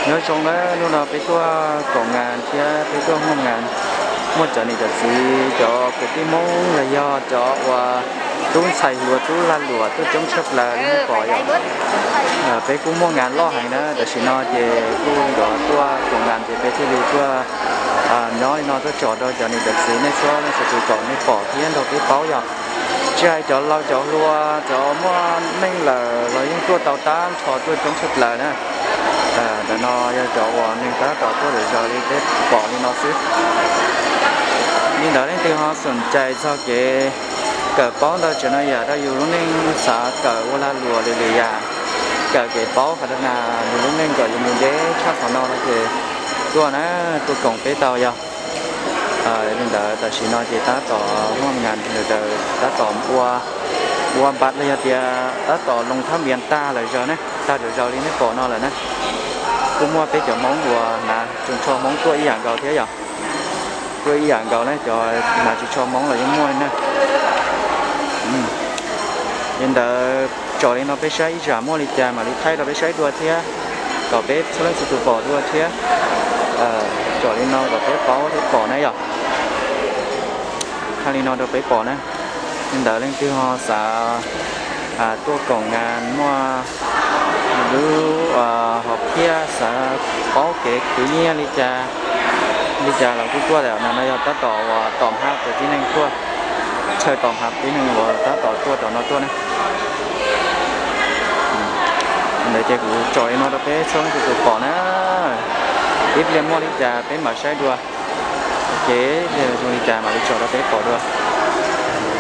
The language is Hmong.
Nyob zoo na, hnub no peb tuaj koom nas thiab peb tuaj muaj nas, muaj cov niam cov txiv, cov kwv tij Hmoob los yog cov uas tub ntxhais hluas tub lag luam tuaj coob tshaj plaws li nej pom yom. Peb kuj muaj nas loj heev na, tam sim no ces kuj yuav tuaj koom nas ces peb thiaj li tuaj nyob li no tuaj tsom rau cov niam cov txiv nej txhua leej txhua tus kom nej pom thiab nrog peb paub yom. Tsis hais cov laus cov hluas, cov muaj neej lawm los yeej tuaj tau tag nrho tuaj coob tshaj plaws na. Ntawm no yog cov uas neeg tab tom tuaj zom zaws li peb pom li no xwb. Li ntawd leej twg ho xoom cais txog kev kawm paub ntau tsev no yam rau yus lub neej xav kawm ua lag luam lwm lwm yam, kawm kev paub qhov nas yus lub neej kom yus mus deb tshaj qhov no no ces tuaj na, tuaj koom peb tau yog. Li ntawd tam sim no ces tab tom muaj nas sawv daws tab tom ua, ua npav los yog tias tab tom loo thab npias tag lawm zog na, tag zom zaws li nej pom no lawm na. Kuj muaj peb cov Hmoob uas hnav tsis tsho Hmoob tuaj ib yam nkaus thiab yom. Tuaj ib yam nkaus na, cov hnav tsis tsho Hmoob los yeej muaj na. Li ntawd tsom li no peb saib ib zam muaj li cas mam li thaij rau peb saib dua thiab, kom peb txhua leej txhua tus pom dua thiab. Tsom li no kom peb paub thiab pom na yom. Thaij li no rau peb pom na. Li ntawd leej twg ho xav tuaj koom nas muaj lub hom phiaj xav paub kev khwv nyiaj li cas, li cas los kuj tuaj. Tam no yog tab tom uas tom hab cov tib neeg tuaj, chaw tom hab tib neeg uas tab tom tuaj tom no tuaj na. Ntawd ces kuv tsom li no rau peb txhua leej txhua tus pom na. Ib pliag muaj li cas peb mam saib dua, ces zoo li cas mam li tsom rau peb pom dua.